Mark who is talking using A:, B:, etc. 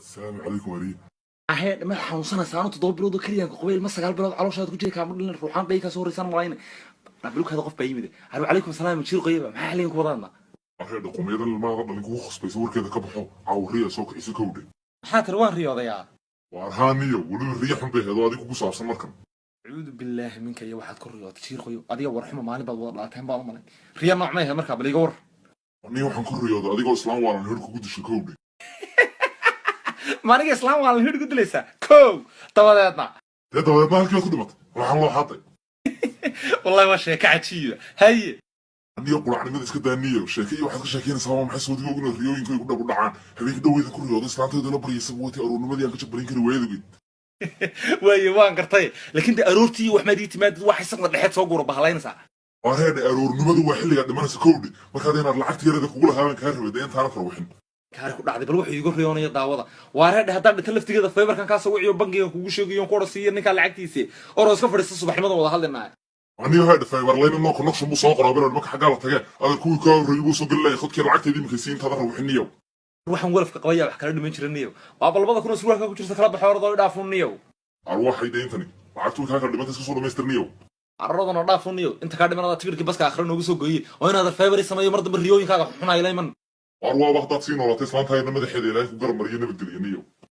A: Asalaamu calaykum, wariye.
B: Ahee, mad xanuunsanaysa? Anu 7 bilood oo keliyan ku qabay, ilma 9 bilood calooshaada ku jira kaama dhalin, ruuxaan bay kaa soo horeysaan malayna. Bilkaada qof baa yimid. Alo, calaykum salaam, jiir qoyaba, maxaa xilligan ku wadaadna?
A: Aheedha, qomyadan ilmaada dhalin kugu khasbaysa warkeeda ka baxo. Caawriya soo kicisa, kowdhe.
B: Maxaa tiri? Waan riyoodayaa.
A: Waar haaniyo, weliba riya xun bay heedo adiga kugu saabsan markan.
B: Acuudu billaahi minka. Iyo waxaad ku riyootay, jiir qoyo? Adiga warxuma maalin baad wada dhalateen baan u malay. Riya nooc may ahayd markaa? Bal iga war.
A: Aniga waxaan ku riyooday adigoo islaan waalan hir kugu dishay, kowdhe.
B: Maaniga islaam waa la hidh ku dilaysaa? Kow, dabadeedna?
A: Dee dabadeedna halkii baad ku dhimatay, waxaan loo xaday.
B: Wallahi waa sheeko cajiiba. Haye.
A: Aniga quracnimada iska daaniyo, sheeke iyo waxaad ka sheekeynaysaa waa maxay? Soodiga ogna riyooyinka igu dhab u dhacaan. Habeenkii dhaweyda ku riyooday islaantayda la baryaysa watay, aroornimadii aan ka jabbalin kari waayadageyd.
B: Waaye, waan gartay, laakiin de aroortii wax maad ii timaadid, waxay saqda dhexeed soo guura bahalaynaysaa.
A: Waar heedhe, aroornimadu waa xilligaad dhimanaysa, kowdhe. Markaad inaad lacagta yarada kugu lahaaban kaa rabay dee intaana kala wixin.
B: Kaari ku dhacday. Bal wuxuu iigu riyoonaya daawada. Waareedhe, haddaan dhinta laftigeeda Faybarkan kaa soo wiciyo, bangiga kugu sheegayo ku odhan ninkaa lacagtiisi oroo iska fadhiista, subaxnimada wada hadlinaya.
A: Aniga heedhe, Faybar line no connection buu soo qoraa bilow. Marka xaggaa la tage adeer, kuwii kaa horreeyey buu soo gelinaya khadkii. Lacagteedii iminka sii intaada rawixiniyow.
B: Waxaan walafka qabaya wax kala dhiman jira niyow. Waaba 2000 oo surwaalka ku jirta kala baxo, orodoo idhaafun niyow.
A: Arwaaxay deyntani lacagtu way kaa kala dhimanta, iska soo dhamaystirniyow.
B: Carradana dhaafun niyow, inta kaa dhimanada tigirkii baska akhra noogu soo gooyey oo inaad Faybar sameeyo. Mar dambe riyooyinkaaga xunayla iman.
A: Waar waaba haddaad sii noolatay, islaantaayadna madaxeeda Ilaahay ku garab mariyo, nabadgeliyo niyow.